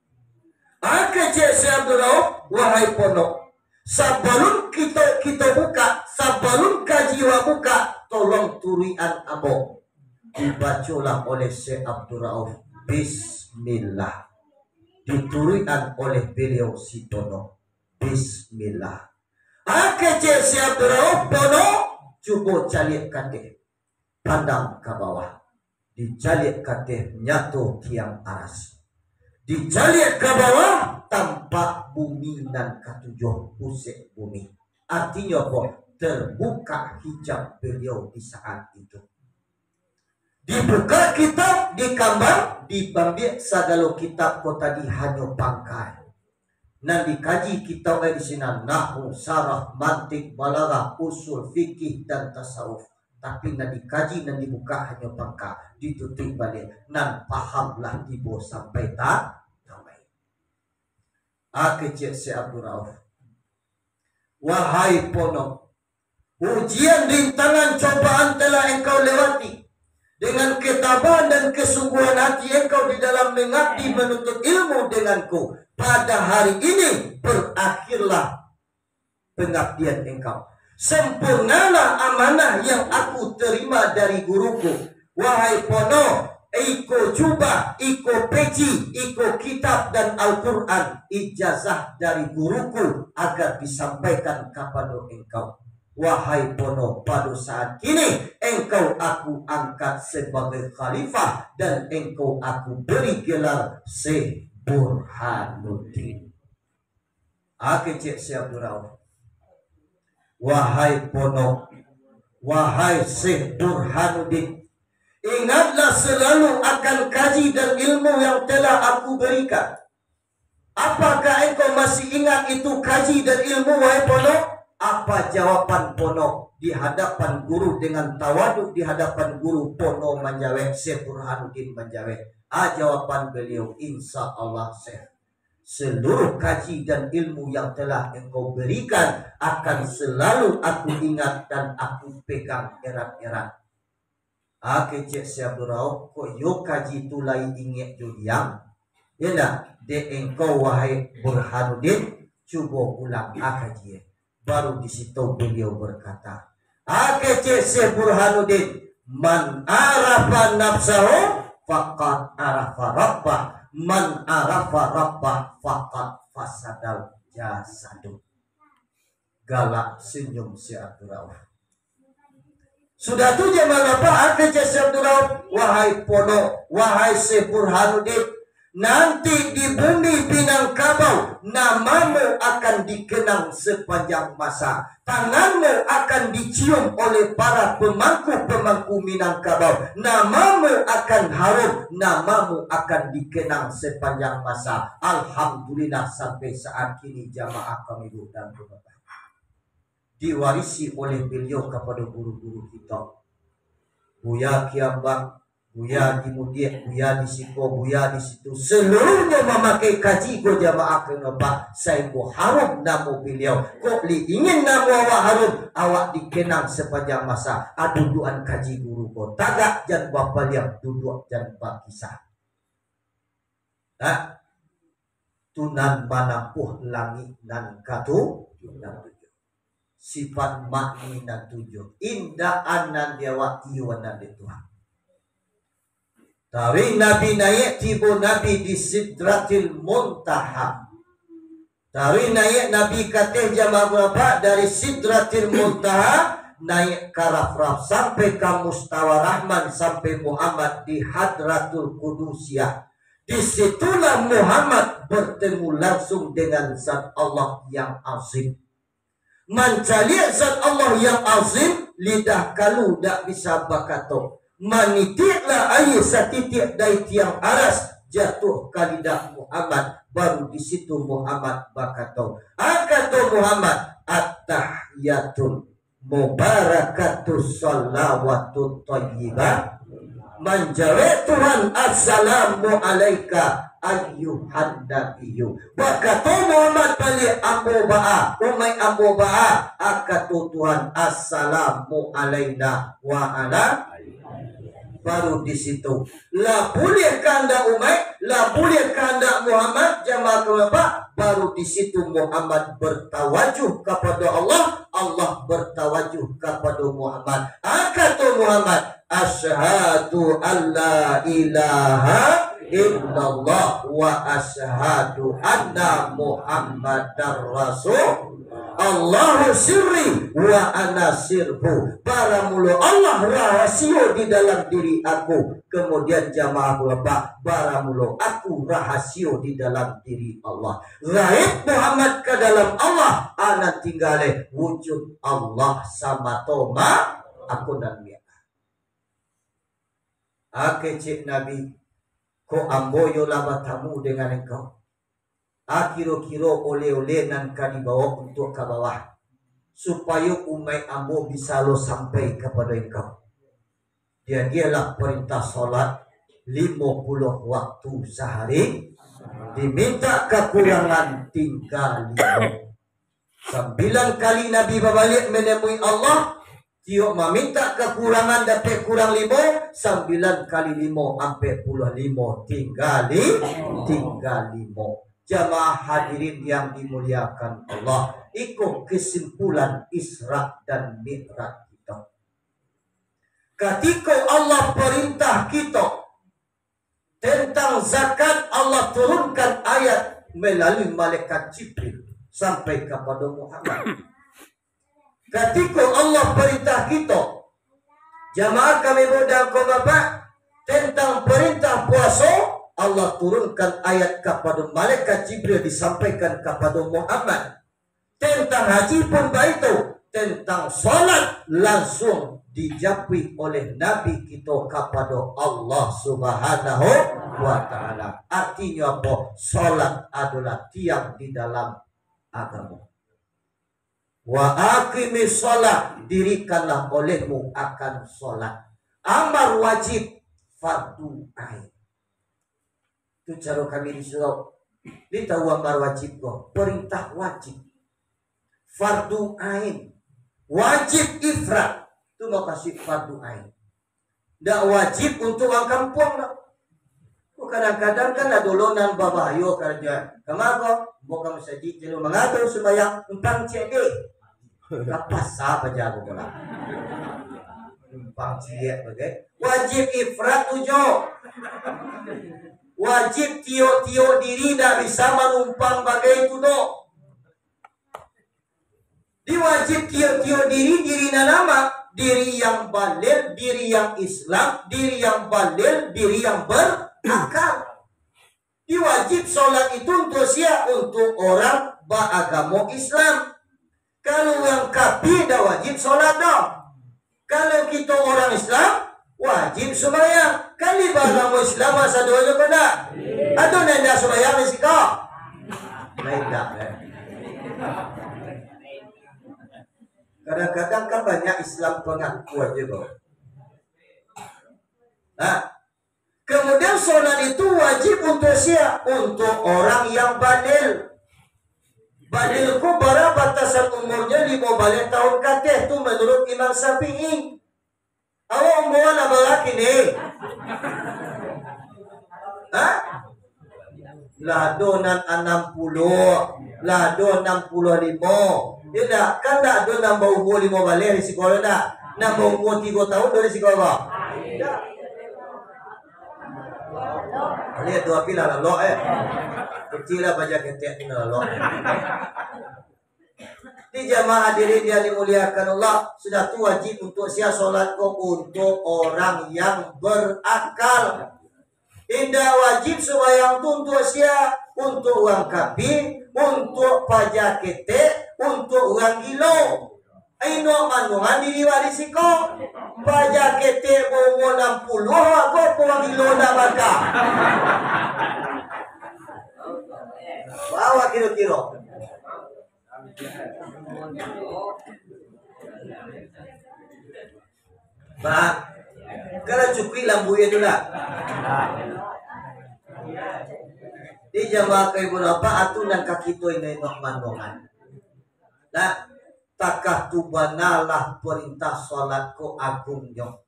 A, kecek Syekh Abdul Rauf, "Wahai ponok, sabalun kitab kito buka, sabalun kaji wak buka, tolong turuikan ambo." Dibacolah oleh Syekh Abdul Rauf, "Bismillah." Dituruikan oleh beliau si ponok, "Bismillah." A, kecek Syekh Abdul Rauf, "Ponok, cubo caliak ka ateh, pandang ka bawah." Dicaliak ka ateh, nyato tiang aras. Dicaliak ka bawah, tampak bumi nan katujuah, pusek bumi. Artinyo apo? Terbuka hijab beliau di saat itu. Dibuka kitab, dikambang, diambiak sagalo kitab ko tadi hanyo pangka. Nan dikaji kitab e di sinan, nahwu, sarah, mantik, balaghah, usul, fikih, dan tasawuf. Tapi nan dikaji, nan dibuka hanyo pangka, ditutuik baliak, nan paham lah tibo sampai ta-, tamai. A kecek Syekh Abdul Rauf. Wahai ponok, ujian, rintangan, cobaan telah engkau lewati. Dengan ketabahan dan kesungguhan hati engkau di dalam mengabdi menuntut ilmu denganku, pada hari ini berakhirlah pengabdian engkau. Sempurnalah amanah yang aku terima dari guruku. Wahai ponok, iko jubah, iko peci, iko kitab dan Al-Quran, ijazah dari guruku, agar disampaikan kapado engkau. Wahai ponok, pado saat kini, engkau aku angkat sebagai khalifah, dan engkau aku beri gelar Syekh Burhanuddin. A kecek Syekh Abdul Rauf. Wahai ponok, wahai Syekh Burhanuddin, ingatlah selalu akan kaji dan ilmu yang telah aku berikan. Apakah engkau masih ingat itu kaji dan ilmu, wahai ponok? Apa jawaban ponok di hadapan guru dengan tawaduk di hadapan guru? Ponok manjawek, Syekh Burhanuddin manjawek. A jawaban beliau, insya Allah, Syekh. Seluruh kaji dan ilmu yang telah engkau berikan akan selalu aku ingat dan aku pegang erat-erat. A kecek Syekh Abdul Rauf, kok iyo kaji tu lai ingek jo diam? Iyo ndak? Dek engkau, wahai Burhanuddin, cubo ulang a kaji e. Baru di situ beliau berkata, a kecek Syekh Burhanuddin, "Man arafa nafsahu, faqad arafa rabbah. Man arafa rabbah, faqad fasadal jasadu." Galak senyum Syekh Abdul Rauf. Sudah tu jamaah bapak, a kecek Syekh Abdul Rauf, wahai ponok, wahai Syekh Burhanuddin, nanti di bumi Minangkabau, namamu akan dikenang sepanjang masa. Tanganmu akan dicium oleh para pemangku-pemangku Minangkabau. Namamu akan harum, namamu akan dikenang sepanjang masa. Alhamdulillah, sampai saat kini jamaah kami dan diwarisi oleh beliau kapado guru-guru kito. Buya Kiambang, Buya di Mudiak, Buya di siko, Buya di situ, seluruhnyo mamakai kaji ko jamaah kano, Pak, sainggo harum namo beliau. Kok lai ingin namo awak harum, awak dikenang sapanjang masa. A duduakan kaji guru ko, tagak jan bapaliang, duduak jan bakisah. Ha? Tu nan manampuah langik nan katu-, nan tujuah. Sifat ma'ni nan tujuah. Indak anan di awak, iyo anan di Tuhan. Taruih Nabi naiak, tibo Nabi di Sidratil Muntaha. Taruih naiak Nabi ka ateh jamaah bapak, dari Sidratil Muntaha, naiak ka Rafraf, sampai ka Mustawa Rahman, sampai Muhammad di Hadratul Qudusiyah. Di situlah Muhammad bertemu langsung dengan Zat Allah yang azim. Mancaliak Zat Allah yang azim, lidah kalu dak bisa bakato. Manitiaklah aia satitiak dari tiang aras, jatuah ka lidah Muhammad, baru di situ Muhammad bakato. A kato Muhammad, "At-tahiyyatul mubarakatus shalawatut thayyibah." Manjawek Tuhan, "Assalamu alaika ayyuhan nabiyyu." Bakato Muhammad baliak, "Ambo baa, umaik ambo baa?" A kato Tuhan, "Assalamu alaina wa ala." Baru di situ, lah buliah kahandak umaik, lah buliah kahandak Muhammad, jamaah kami bapak, baru di situ Muhammad bertawajuh kapado Allah, Allah bertawajuh kapado Muhammad. A kato Muhammad, "Asyhadu an la ilaha illallah wa asyhadu anna Muhammadar Rasul." Allahu sirri wa ana sirruhu. Baramulo Allah rahasio di dalam diri aku. Kemudian jamaah bapak, baramulo aku rahasio di dalam diri Allah. Gaib Muhammad ka dalam Allah, anan tinggaleh wujud Allah samato ma-, aku nan miak. Akecek Nabi, ko ambo yo lah batamu dengan engkau. Akiro-kiro oleh-oleh nan ka dibawa untuak ka bawah, supayo umaik ambo bisa lo sampai kapado engkau. Jadilah parintah salat limo puluah waktu sahari, diminta kakurangan tingga limo. Sambilan kali Nabi babaliak manemui Allah, tiok maminta kakurangan dapek kurang limo, sambilan kali limo ampek puluah limo, tingga li-, tingga limo. Jamaah hadirin yang dimuliakan Allah, iko kesimpulan Isra dan Mi'raj kito. Katiko Allah parintah kito tentang zakat, Allah turunkan ayat melalui malaikat Jibril sampai kapado Muhammad. Katiko Allah parintah kito, jamaah kami muda ko bapak, tentang parintah puaso, Allah turunkan ayat kapado malaikat Jibril disampaikan kapado Muhammad. Tentang haji pun baitu, tentang salat langsung dijapuik oleh Nabi kito kapado Allah Subhanahu wa Ta'ala. Artinyo apo? Salat adolah tiang di dalam agamo. Wa aqimis shalah, dirikanlah olehmu akan salat. Amar wajib, fardu ain. Tu caro kami di surau. Di tahu amar wajib ko, perintah wajib. Fardu ain. Wajib ifrad. Tu makasuik fardu ain. Ndak wajib untuk urang kampuang doh. Kadang-kadang kan ado lo nan babahayo karajo. Kama ko? Buka masajid, jalo mangato sumbayang, numpang ciek deh. Ka pasa paja ko pulang. Numpang ciek bagai. Wajib ifrad tu jo. Wajib tiok-tiok diri ndak bisa manumpang bagai tu doh. Diwajib tiok-tiok diri, diri nan amak, diri yang baligh, diri yang Islam, diri yang baligh, diri yang berakal. Diwajib salat itu untuk sia? Untuk orang baagamo Islam. Kalau urang kafir, ndak wajib salat doh. Kalau kito urang Islam, wajib sumbayang. Kan di baagamo Islam asa doa jo ko ndak? Ado nan indak sumbayang di siko? Lain dak, eh? Kadang-kadang kan banyak Islam pengaku aja, bro. Nah, kemudian salat itu wajib untuk sia? Untuk orang yang baligh. Baligh ko bara batasan umurnyo limo baleh tahun ka ateh tu menurut Imam Syafi'i. Awak umur lah bara kini? Hah? Lah ado nan anam puluah, lah ado anam puluah limo. Yo ndak? Kan ndak ado nan baumur limo baleh di siko ndak? Nan baumur tigo tahun dari siko ko? Indak. Liek tu api lah lalok, eh. Kecil lah paja ketek tu lalok. Di jamaah hadirin yang dimuliakan Allah, sudah tu wajib untuk sia salat ko? Untuk orang yang berakal. Indak wajib sumbayang tu untuk sia? Untuk urang kafir, untuk paja ketek, untuk urang gilo. Inok manuang diri wak di siko. Paja ketek baumur anam puluah, awak ko urang gilo ndak baka. Bawa kiro-kiro. Bah, kalau cukuik lambuik tu lah. Di jamaah ka ibu napa atu nan ka kito inok-inok manongan. Nah, takah tu banalah perintah salat ko agungnyo.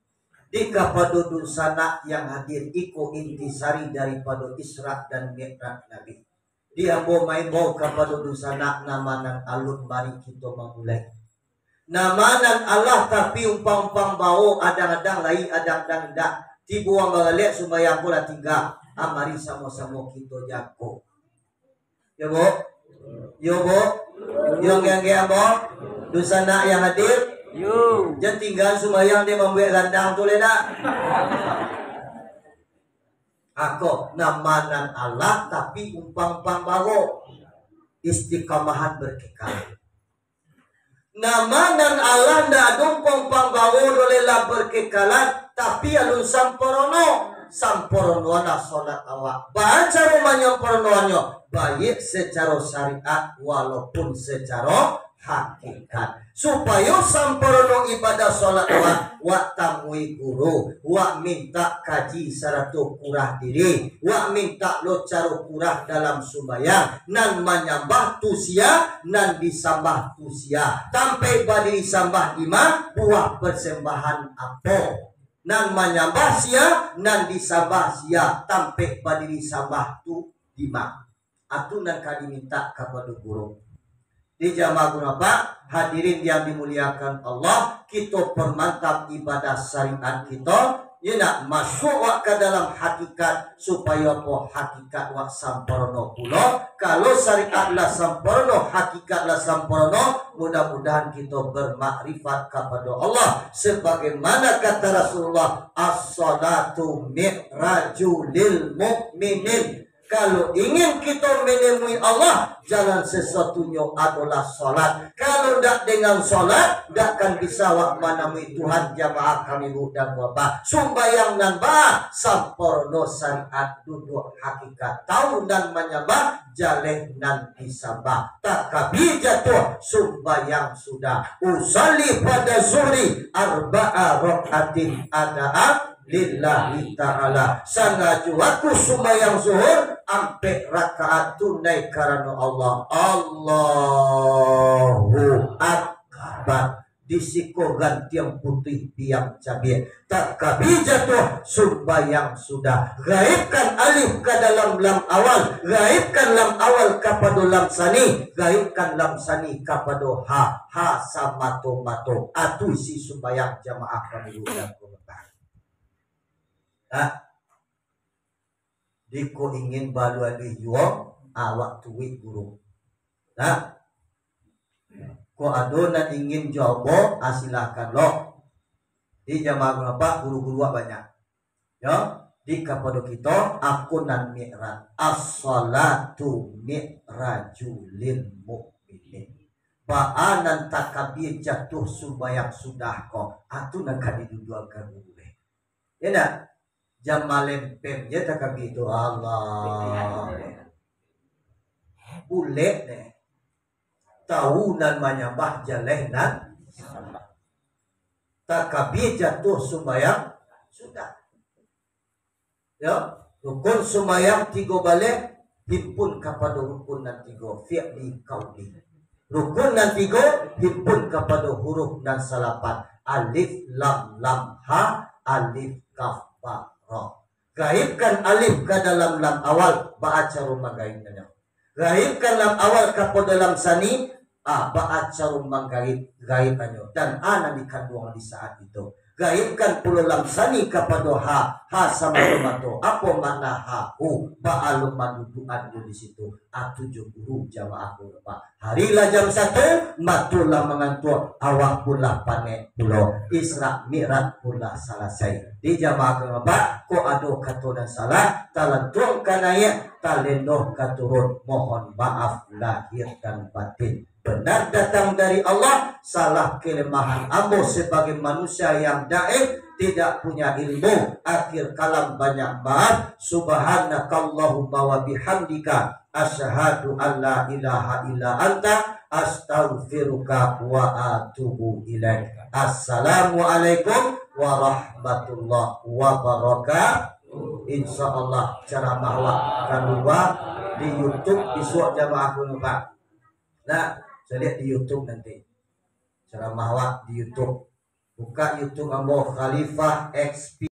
Di kapado dunsanak yang hadir, iko intisari daripado Isra dan Mi'raj Nabi. Di ambo maimbau kapado dunsanak, nama nan alun mari kito mamulai. Nama nan alah tapi umpang-umpang bao, adang-adang lai, adang-adang indak. Tibo ambo lalek sumbayang ko lah tingga. Ah, mari samo-samo kito jago. Yo, Bo? Yo, Bo? Yo, geng-geng ambo, dunsanak yang hadir. Yo. Jan tingga sumbayang dek mambuek gandang tu lai nak. Ako, nama nan alah tapi umpang-umpang bawo. Istiqamahan berkekal. Nama nan alah ndak ado umpang-umpang bawo doh lai lah berkekalan, tapi alun sampurno. Sampurnoanlah solat awak. Baa caro manyampurnoannyo? Baiak sacaro syariat, walaupun sacaro hakikat. Supayo sampurno ibadah solat awak, wak tamui guru, wak mintak kaji sarato kurah diri, wak mintak lo caro kurah dalam sumbayang, nan manyambah tu sia, nan disambah tu sia, tampek badiri sambah imam, buah persembahan apo? Nan manyambah sia, nan disambah sia, tampek badiri sambah tu imam. Atu nan ka dimintak kapado guru. Di jamaah guru apa? Hadirin yang dimuliakan Allah, kito permantap ibadah syariat kito, yo nak masuak wak ka dalam hakikat, supayo apo? Hakikat wak sampurno pulo. Kalau syariat lah sampurno, hakikat lah sampurno, mudah-mudahan kito bermakrifat kapado Allah. Sebagaimana kata Rasulullah, "As-salatu mi'rajul lil mu'minin." Kalau ingin kito menemui Allah, jalan sesuatunyo adolah salat. Kalau ndak dengan salat, ndak akan bisa wak manamui Tuhan, jamaah kami bu dan bapak. Sumbayang nan baa, sampurno syariat, duduak hakikat, tau nan manyambah, jaleh nan disambah. Takabir jatuah, sumbayang sudah. Usalli pada zuhri arba'a rakaatin adaan lillahi ta'ala. Sangajo aku sumbayang zuhur ampek rakaat tunai karano Allah. Allahu Akbar. Di siko gantiang putuih biang cabiak. Takabir jatuah, sumbayang sudah. Gaibkan alif ka dalam lam awal. Gaibkan lam awal kapado lam sani. Gaibkan lam sani kapado ha. Ha samato-mato. Atu isi sumbayang jamaah kami dan korban. Nah, jiko ingin balualuih juo, ah, waktu wik guru. Nah, ko ado nan ingin jawaban, ah, silakan lo. Di jamaah bapak, guru-guru banyak. Yo, di kapado kito, aku nan mi'raj. As-salatu mi'rajulil mu'minin. Baa nan takabir jatuah sumbayang sudah ko. Atu nan ka diduduakan guru deh. Ya ndak? Jam malempem je takabir tu. Allah. Bulek deh. Tahu nan manyambah jaleh nan takabir jatuah sumbayang sudah. Yo, rukun sumbayang tigo baleh, himpun kapado rukun nan tigo, fi'li qauli. Rukun nan tigo, himpun kapado huruf nan salapan, alif, lam, lam, ha, alif, kaf, ba, ro. Gaibkan alif ka dalam lam awal, baa caro manggaibnyo? Gaibkan lam awal kapado lam sani, ah, baa caro manggaib, gaibannyo, dan a nan dikanduang di saat itu. Gaibkan pulo lam sani kapado ha, ha samato-mato. Apo makna ha, hu? Baa lo mandudukan di situ? Atu jo guru jamaah ko, Pak. Hari lah jam satu, mato lah mangantuak, awak pun lah panek pulo. Isra Mi'raj pun lah salasai. Di jamaah ko, Pak, kok ado kato nan salah, talantuang ka naiak, talendo ka turun, mohon maaf lahir dan batin. Benar datang dari Allah, salah kelemahan ambo sebagai manusia yang daif, tidak punya ilmu. Akhir kalam, banyak maaf. Subhanakallahumma wa bihamdika, asyhadu an la ilaha illa anta, astaghfiruka wa atubu ilaik. Assalamualaikum warahmatullahi wabarakatuh. Insya Allah, ceramah awak kalua di YouTube bisuak, jamaah ku, Pak. Nah, caliak di YouTube nanti. Ceramah awak di YouTube. Buka YouTube ambo, Khalifah X P.